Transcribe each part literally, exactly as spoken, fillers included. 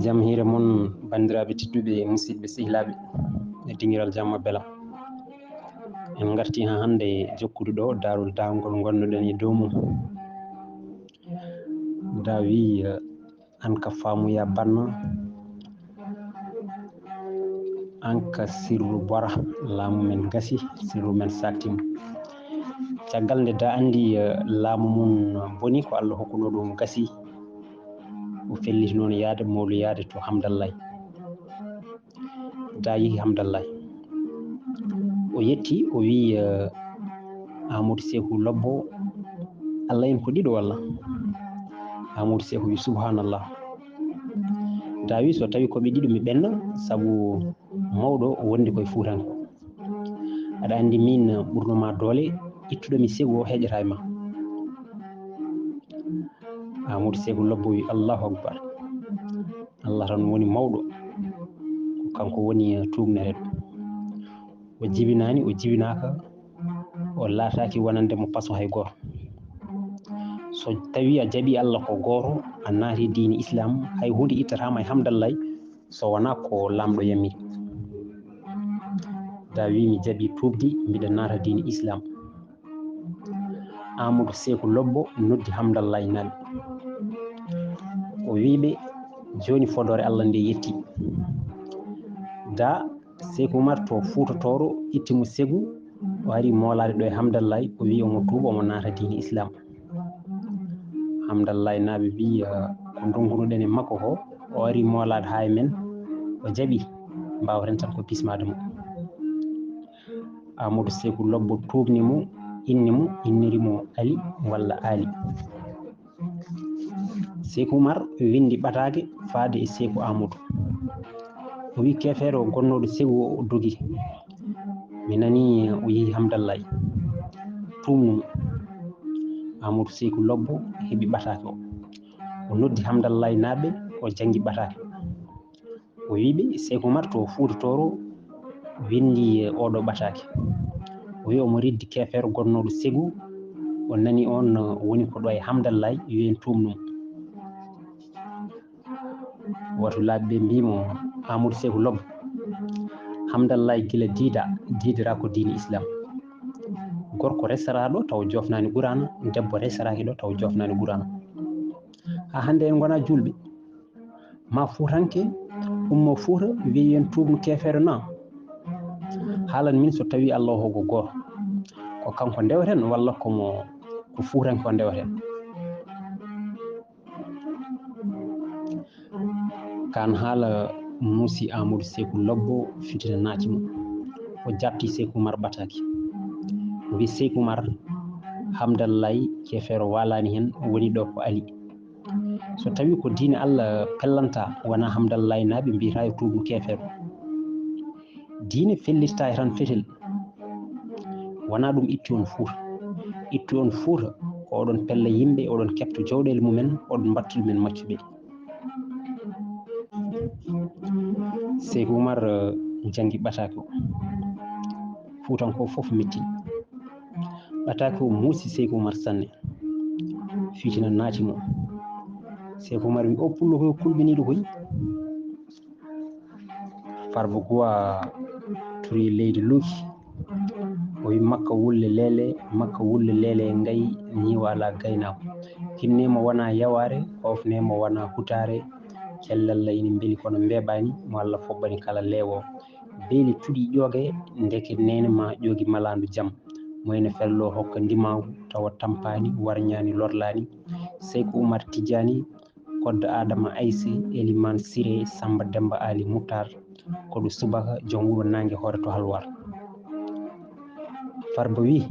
Jam hiire mon, banndiraaɓe tedduɓe, musidɓe sehilaaɓe e dingiral Jamma Bela. En ngarti haa hannde jokkude ɗo daarol daawngol ngonnoɗen e dow mum. Da wi, eh, an ka faamuya banna, an ka sirru bora, laamu men gasi, sirru men saktima. Caggal nde da anndi, eh, laamu mum boni ko Allah hokkuno ɗum gasi, o felliti noon yaade, mowlu yaade to Hamdallaay. Da yehi Hamdallaay. O yetti, o wi, eh, Amadou Seeku Lobbo, Allah en ko ɗiɗo walla? Amadou Seeku wi, "Subhanallah." Da wi, "So tawi ko ɓe ɗiɗo mi ɓenna, sabu mawɗo wondi koye Fuutanko. Aɗa anndi min ɓurno ma doole, ittuɗo mi Seeku o heƴata e ma." Amadou Seeku Lobbo wi, "Allahu Akbar. Allah tan woni mawɗo. Ko kanko woni tuugneteeɗo." O jibinaani, o jibinaaka, o laataaki wonande mo paso hay gooto. So tawi a jaɓi Allah ko gooto, a naati diini Islam, hay huunde ittataama e Hamdallaay, so wonaa ko Laamɗo yamiri. Da wi, "Mi jaɓi tuubde, mbiɗa naata diini Islam." Amadou Seeku Lobbo noddi Hamdallaay naaɓe. O wi ɓe, "Jooni fodoore Allah nde yetti." Da Seeku Umar to Fuuta Tooro itti mo Segu, o ari moolaade ɗo e Hamdallaay, o wi omo tuuba, omo naata diini Islam. Hamdallaay naaɓe wi, "Ah, ko ndonkunoɗen e makko ko, o ari moolaade haa e men, o jaɓi, mbaawaten tan ko bismaade mo." Amadou Seeku Lobbo tuubni mo, inni mo, inniri mo Ali walla Aali. Seeku Umar winndi ɓataake faade e Seeku Amadou. O wi, "Keefeero gonnooɗo Segu o, o dogi. Mi nani o yehi Hamdallaay. Tuubnu mo." Amadou Seeku Lobbo heɓi ɓataake o. O noddi Hamdallaay naaɓe, o janngi ɓataake. O wi ɓe, "Seeku Umar to Fuuta Tooro winndi oɗo ɓataake. O wi omo riddi keefeero gonnooɗo Segu. O nani on, uh, woni ko ɗo e Hamdallaay, yo en tuubnu mo." Watulaaɓe ɓe mbi mo, "Amadou Seeku Lobbo, Hamdallaay gila diida, diidora ko diini Islam. Gorko resaraaɗo taw joofnaani Quraana, debbo resaraaki ɗo taw joofnaani Quraana. Haa hannde en ngonaa juulɓe. Ma Fuutanke ummo Fuuta wiya yo en tuubnu keefeero na? Haalan min so tawi Allah o ko gooto. Ko kanko ndeweten walla ko mo, ko Fuutanke o ndeweten?" Kaan haala muusi Amadou Seeku Lobbo, fitina naati mo. O jaabti Seeku Umar ɓataake. O wi, "Seeku Umar, Hamdallaay keefeero waalaani heen, o woni ɗo ko Ali. So tawi ko diine Allah pellanta, wonaa Hamdallaay naaɓe mbiyata yo tuubnu keefeero. Diine fellitataa e tan fetel. Wonaa ɗum itti on Fuuta. Itti on Fuuta ko oɗon pella yimɓe, oɗon keɓta jawɗeele mumen, oɗon mbaɗta ɗumen maccuɓe." Seeku Umar, eh, janngi ɓataake o. Fuutankoo fof metti. Ɓataake o muusi Seeku Umar sanne. Fitina naati mo. Seeku Umar wi, "O pullo koy kulɓiniiɗo koy." Farba Guwa turi leydi luuki. O wi, "Makka wulle leele, makka wulle leele ngay, ñiiwa alaa gaynaako. Kinne mo wonaa yawaare, koofne mo wonaa hutaare. Cellal la ina mbeli kono mbeeɓaani, mo Allah foɓɓani kala leewo. Beeli tuɗi ƴooge, ndeke neene ma ƴoogi malaandu jam. Mo ina fello hokka ndimaagu, tawa tampaani, warñaani, lorlaani. Seyku Umar Tijjaani, Koddo Adama Ayse, Elimaan Sire, Samba Demba Ali Muttar, Koɗo Subaka, joom wuro Naange Hoore to Halwar." Farba wi,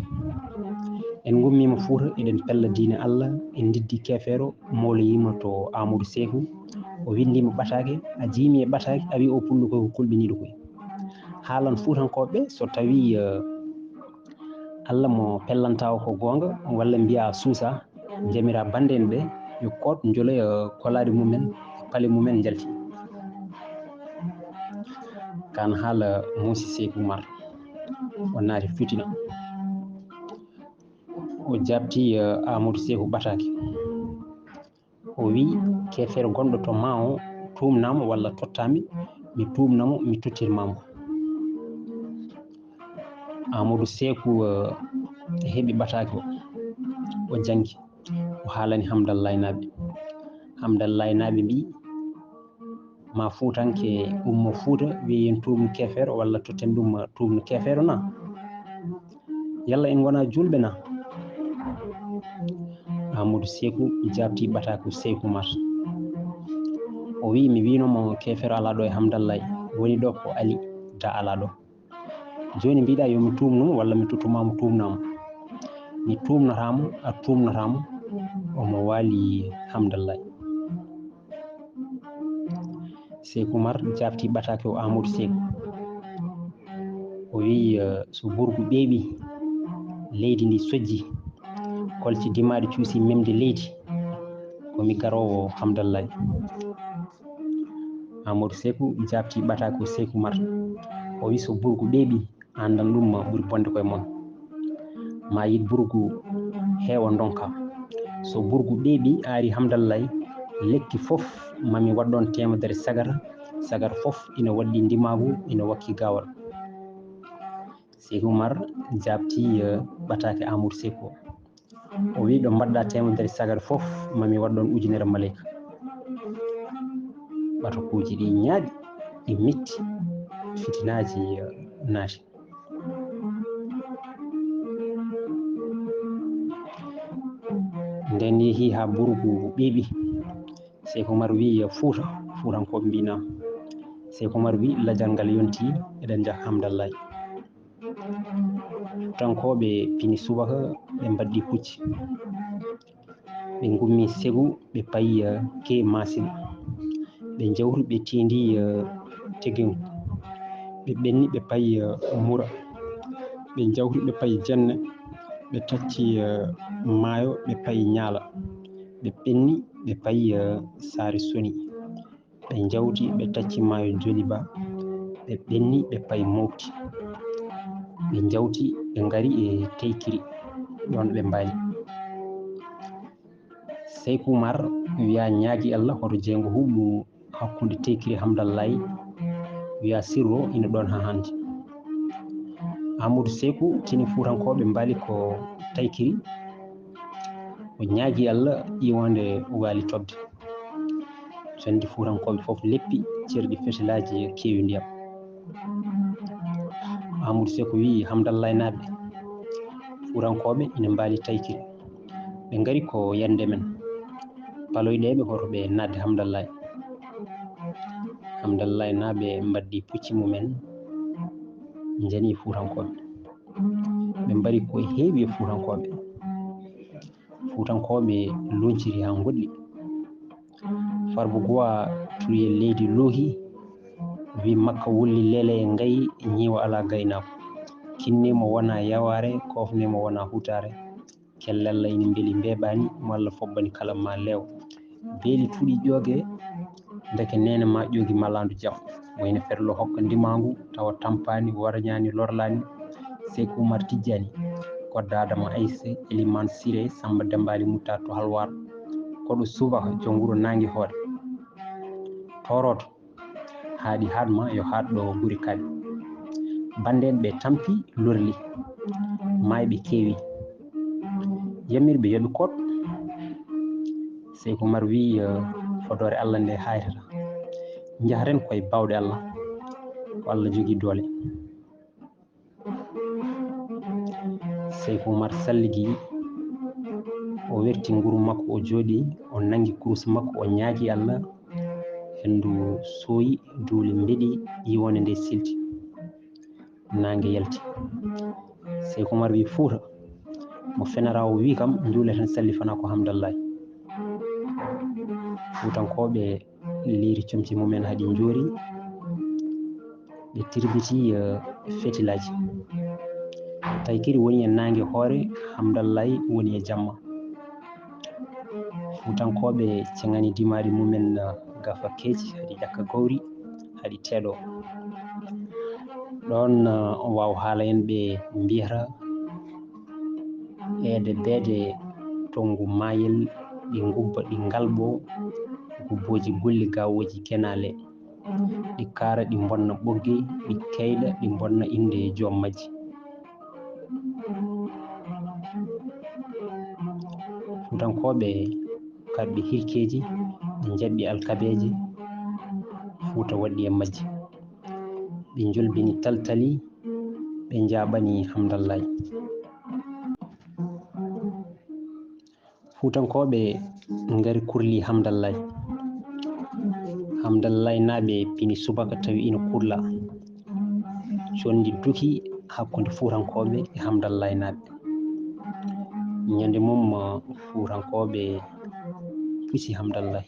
"En ngummiima Fuuta, eɗen pella diine Allah, en ndiddi keefeero, mowloyiima to Amadou Seeku, o winndiima ɓataake, a jiimi e ɓataake, a wi o pullo koy ko kulɓiniiɗo koy. Haalan Fuutankooɓe so tawi, eh, Allah mo pellanta o ko goonga, walla mbiya a suusa, jamira bannde en ɓe, yo koot njoloya kolaɗi mumen, pale mumen njalti." Kaan haala muusi Seyku Umar, o naati fitina. O jaabti, eh, Amadou Seeku ɓataake. O wi, "Keefeero gonɗo to ma o, Tuumnaa mo walla tottaa mi, mi tuumna mo, mi tottirma mo. Amadou Seeku, eh, heɓi ɓataake o, o janngi, o haalani Hamdallaynaaɓe. Hamdallaynaaɓe mbiyi, ma Fuutanke ummo Fuuta, wiya yen tuumnu keefeero walla totten ɗum tuumnu keefeero na? Yalla en ngona juulɓe na? Amadou Seeku jaabti ɓataake Seeku Umar. O wiyi, mi wiino mo keefeero alaa ɗo e Hamdallaay, woni ɗo ko Ali Da alaa ɗo. Jooni mbiɗa yo mi tuumnu mo walla mi tottu ma mo tuumna mo? Mi tuumnata mo, a tuumnata mo, omo waali Hamdallaay. Seeku Umar jaabti ɓataake o Amadou Seeku. O wiyi, eh, so burgu ɓeeɓi, leydi ndi sojji, kolce dimaaɗi cuusi memde leydi, ko mi garoowo Hamdallaay. Amadou Seeku jaabti ɓataake Seeku Umar. O wiyi so burgu ɓeeɓi, anndan ɗum ɓuri bonde koye mon. Ma yiɗ burgu heewa ndonka. So burgu ɓeeɓi aari Hamdallaay, lekki fof mami waɗ ɗon teemedere sagar, sagar fof ina waɗɗi ndimaagu, ina wakki gaawal. Seeku Umar jaabti, eh, ɓataake Amadou Seeku o. O wiyi ɗo mbaɗɗa teemedere sagar fof, mami waɗ ɗon ujunere maleyka. Ɓatakuuji ɗi ñaaɗi, ɗi metti, fitinaaji, eh, naati. Nden yehi haa burgu ɓeeɓi. Seeku Umar wiyi, Fuuta, Fuutankooɓe mbiyi naam. Seeku Umar wiyi, lajal ngal yonti, eɗen njaha Hamdallaay. Fuutankooɓe pini subaka, ɓe mbaɗɗi pucci. Ɓe ngummi Segu, ɓe payi, eh, Kee Maasin. Ɓe njawti, ɓe tiindi, eh, Tegengu. Ɓe ɓenni, ɓe payi, eh, Mura. Ɓe njawti, ɓe payi Jenne. Ɓe tacci, eh, Maayo, ɓe payi Ñaala. Ɓe ɓenni, ɓe payi, eh, Saare Soni. Ɓe njawti, ɓe tacci maayo Joliba, ɓe ɓenni, ɓe payi Mopti. Ɓe njawti, ɓe ngari e Teykiri, ɗoon ɓe mbaali. Seyku Umar wiya ñaagi Allah, hoto jeyngo huɓɓu hakkunde Teykiri e Hamdallaay, wiya sirru o ina ɗoon haa hannde. Amadou Seyku tini Fuutankooɓe mbaali ko Taykiri, o ñaagi Allah iwande waali toɓde. Candi Fuutankooɓe fof leppi, cerɗi fetelaaji keewi ndiyam. Amadou Seyku wiyi, Hamdallaay naaɓe, Fuutankooɓe ina mbaali Taykiri. Ɓe ngari ko yande men. Paloyɗe ɓe hoto ɓe naatde Hamdallaay. Hamdallaay naaɓe mbaddi pucci mumen, njani Fuutankooɓe. Ɓe mbari ko heewi e Fuutankooɓe. Fuutankooɓe lonciri haa ngoɗɗi. Farba Guwa tuye leydi loohi, wi makka wulli lele e ngayi, ñiiwa alaa gaynaako. Kinni mo wona yawaare, koofni mo wona hutaare. Kellalla ina mbeli mbeeɓaani, mo Allah fobbani kala ma leew. Beeli tuɗi ƴooge, ndeke neene ma ƴoogi malaandu jam. Mo ina ferlo hokka ndimaangu, tawa tampaani, warñaani, lorlaani. Seyku Umar Tijjaani, kodda Adama Ayse, Elimaan Sire, Samba Dembaali Mutta to Halwaar. Koɗo subaka, jom wuro naange hoore. Tooroto, haaɗi haaɗ ma, yo haaɗ ɗo guri kaaɗi. Banndeen ɓe tampi, lorli. Maayɓe keewi. Yamirɓe yo ɓe koɗ. Seyku Umar wiyi, eh, fodoore Allah nde haytata. Njahaten koye baawɗe Allah. Ko Allah jogii doole. Seyku Umar salligi, o werti nguru makko, o jooɗi, o nangi kurus makko, o ñaagi Allah. Henndu sooyi, duule mbeɗi, yiwande nde silti. Naange yalti. Seyku Umar wi, Fuuta, mo fenara o wi kam, njuule tan sallifana ko Hamdallaay. Fuutankooɓe liiri comci mumen haa ɗi njoori, ɓe tirbiti, eh, fetilaaji. Taykiri woni e naange hoore, Hamdallaay woni e jamma. Fuutankooɓe ceŋani dimaaɗi mumen, eh, gafa keeci, haa ɗi ƴakka gawri, haa ɗi teeɗo. Ɗoon, eh, waaw haala en ɓe mbiyata eede beede tonngu maayel, ɗi ngubba, ɗi ngalɓo, Booji gulli gawooji kenaale, ɗi kaara, ɗi mbonna ɓoggi, ɗi keyɗa, ɗi mbonna innde joom majji. Fuutankooɓe kaɓɓi hirkeeji, ɓe njaɓɓi alkabeeje, Fuuta waɗɗi e majji. Ɓe njolbini taltali, ɓe njaaɓani Hamdallaay. Fuutankooɓe ngari kurli Hamdallaay. Hamdallaay naaɓe pini subaka tawi ina kurla. Conndi duki hakkunde Fuutankooɓe e Hamdallaay naaɓe. Ñande mum, Fuutankooɓe pusi Hamdallaay.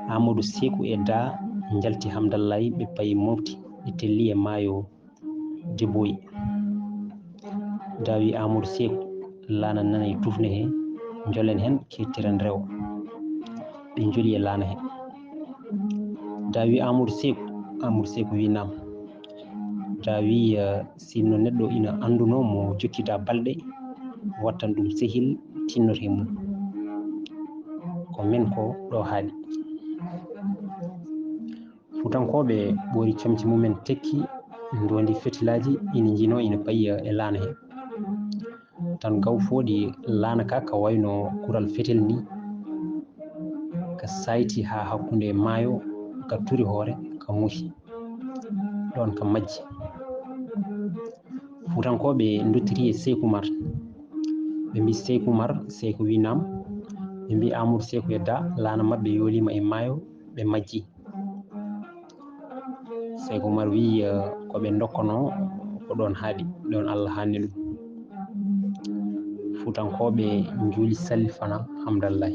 Amadou Seeku e Da njalti Hamdallaay, ɓe payi mofti, ɓe telli e maayo Deboyi. Da wi Amadou Seeku, laana nana e tufne he, njolen hen, kettiren rewo. Ɓe njoli e laana he. Da wi Amadou Seeku, Amadou Seeku wi naam. Da wi, eh, sinno neɗɗo ina annduno mo jokkida balɗe, wattan ɗum sehil tinnoto e mum. Ko men ko ɗo haaɗi. Fuutankooɓe ɓoori comci mumen tekki, ndondi fetilaaji, ina njino, ina payi e laana he. Tan gaw fooɗi laana ka, ka wayno kural fetel ni, ka sayti haa hakkunde maayo, ka turi hoore, ka muhi. Ɗon ka majji. Fuutankooɓe ndottiri e Seyku Umar. Ɓe mbi Seyku Umar, Seyku wi naam. Ɓe mbi Amadou Seeku e Da, laana maɓɓe yooliima e maayo, ɓe majji. Seyku Umar wi, eh, ko ɓe ndokkono ko ɗon haaɗi, ɗon Allah haanni ɗum. Fuutankooɓe njuuli sallifana Hamdallaay.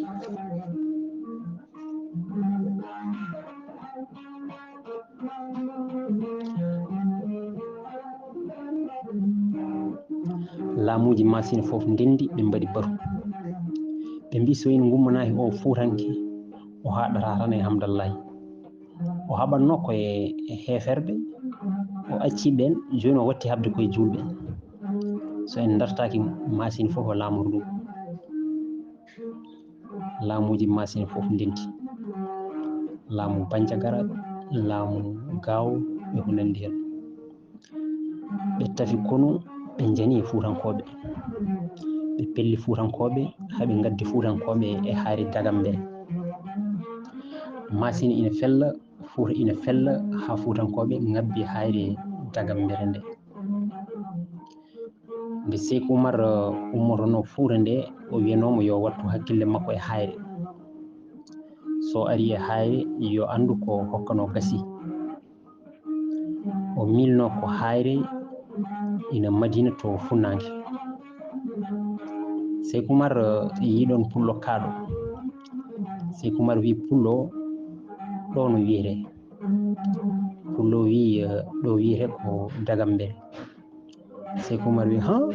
Laamuuji Maasina fof ndenndi, ɓe mbaɗi batu. Ɓe mbi so en ngummanaaki o Fuutanke, o haaɗata tan e Hamdallaay. O haɓatno ko e, e heeferɓe, o acci ɓeen, jooni o watti haɓde koye juulɓe. So en dartaaki, Maasina fof o laamoro ɗum. Laamuuji Maasina fof ndenti. Laamu Banjagara, laamu Gaawo, e ko nanndi heen. Ɓe tafi konu, ɓe njani e Fuutankooɓe. Ɓe pelli Fuutankooɓe, haa ɓe ngaddi Fuutankooɓe e hayre Dagambere. Maasina ina fella, Fuuta ina fella, haa Fuutankooɓe ngabbi hayre Dagambere nde. Nde Seyku Umar, uh, ummotonoo Fuuta nde, o wiyanoo mo yo wattu hakkille makko e hayre. So ari e hayre, yo anndu ko hokkanoo gasi. O miilnoo ko hayre ina Madina to funnaange. Seyku Umar, uh, yii ɗoon pullo kaaɗo. Seyku Umar wii pullo, ɗo no wiyetee? Pullo wii, uh, ɗo wiyetee ko Dagambere. Seyku Umar wi, "Haa?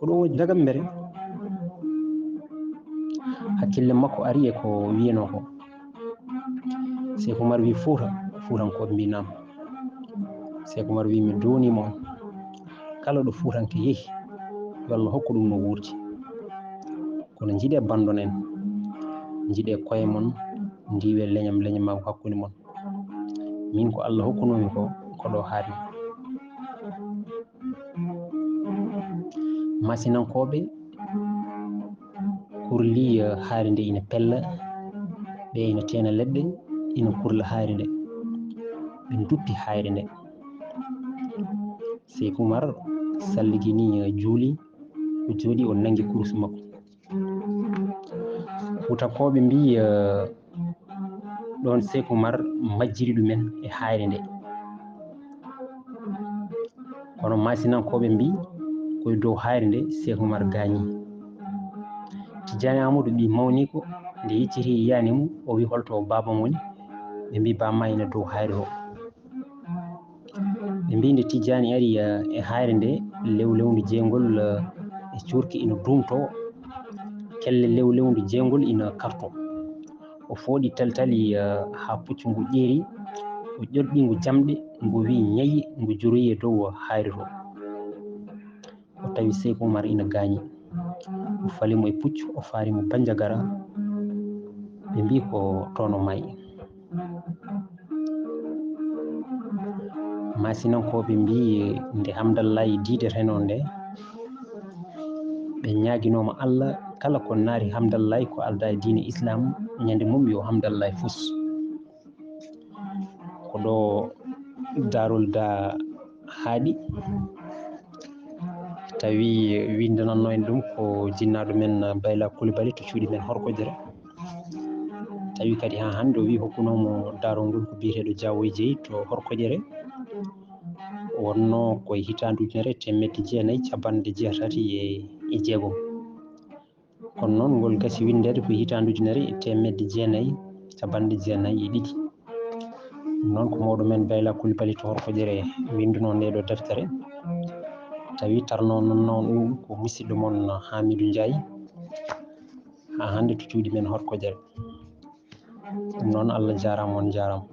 Ko ɗo woni Dagambere?" Hakkille makko ari e ko wiyanoo ko. Seyku Umar wi, "Fuuta?" Fuutankooɓe mbi, "Naam." Seyku Umar wi, "Mi duwanii mo on. Kala ɗo Fuutanke yehi, yo Allah hokku ɗum no wuurdi. Kono njiɗee banndon en, njiɗee koye mon, ndiiwee leñam leñamaagu hakkunde mon. Min ko Allah hokkunoomi ko, ko ɗo haaɗi." Maasinankooɓe kurli, eh, hayre nde ina pella, ɓe ina teena leɗɗe, ina kurla hayre nde. Ɓe nduppi hayre nde. Seyku Umar salligini, eh, juuli, o jooɗi, o nanngi kurus makko. Fuutankooɓe mbi, eh, ɗoon Seyku Umar majjiri ɗumen e hayre nde. Kono Maasinankooɓe mbi, ko e dow hayre nde Seyku Umar gaañi. Tijjaani Aamadu ɓii mawniiko, nde yecciti yiyaani mo, o wi, "Holto baaba woni?" Ɓe mbi, "Baaba ma ina dow hayre o." Ɓe mbi, nde Tijjaani ari, eh, e hayre nde, lewlewndu jeygol, eh, e cuurki ina duumtoo, kelle lewlewndu jeygol ina kartoo. O fooɗi taltali, eh, haa puccu ngu ƴeeri, o ƴorɗi ngu jamɗe, ngu wi, "Ñayi," ngu joroyi e dow hayre to. O tawi Seyku Umar ina gaañi. O fali mo e puccu, o faari mo Banjagara. Ɓe mbii ko toon o maayi. Maasinankooɓe mbii nde Hamdallaay diidetenoo nde, ɓe ñaaginooma Alla kala ko naari Hamdallaay ko aldaa e diine Islaam, ñande mum yo Hamdallaay fus. Ko ɗo Daarul Da haaɗi, tawi winndanannoo en ɗum ko jinnaaɗo men Bayla Kulibali to cuuɗi men Horkojere. Tawi kadi haa hannde o wii hokkunoo mo daarol ngol ko biyeteeɗo Jaawo e Jeyi to Horkojere. Wonnoo ko e hitaande ujunere e teemedde jeenayi capanɗe jeetati e, e jeegom. Kono noon ngol gasi winndeede ko e hitaande ujunere e teemedde jeenayi capanɗe jeenayi e ɗiɗi. Ɗum noon ko mawɗo men Bayla Kulibali to Horkojere winndunoo ndee ɗoo deftere. Tawi tarnoo noon, noon ɗum ko musidɗo mon Hamidou Ndiaye. Haa hannde to cuuɗi men Horkojere. Ɗum noon Allah jaaraama, on njaaraama.